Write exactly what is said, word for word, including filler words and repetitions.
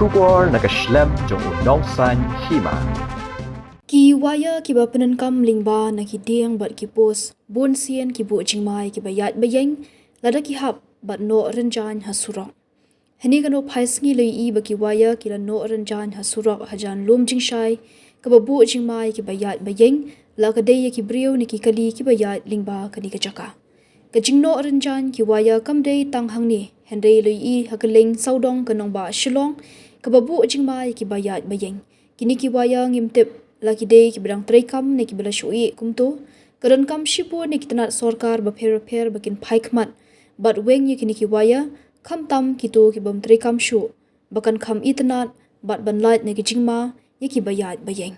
Khubor na ka shlem jong u Nongsaiñ Hima. Ki wire kiba pyndonkam lyngba na ki dieng bad ki post bun sien ki buh jingma ïa kiba ïaid ba ïeng lada ki hap ban noh rynjaiñ ha surok. Hynne ka nongphai sngi la ïohi ba ki wire ki la noh rynjaiñ ha surok hajan lum jingshai kaba buh jingma ïa kiba ïaid ba ïeng, la ka dei ïa ki briew ne ki kali kiba ïaid lyngba kane ka jaka. Ka jingnoh rynjaiñ ki wire kam dei tang hangne, hynrei la ïohi ha kylleng sawdong ka nongbah Shillong kaba buh jingma ïa kiba ïaid ba ïeng. Kine ki wire ngim tip la ki dei kiba dang treikam ne kiba la shu ïeh kumto. Ka donkam shibun ïa ki tnat sorkar bapher bapher ba kin phai khmat bad weng ïa kine ki wire, khamtam kito ki bym treikam shuh, ba kan kham itynnad bad ban lait na ki jingma ïa kiba ïaid ba ïeng.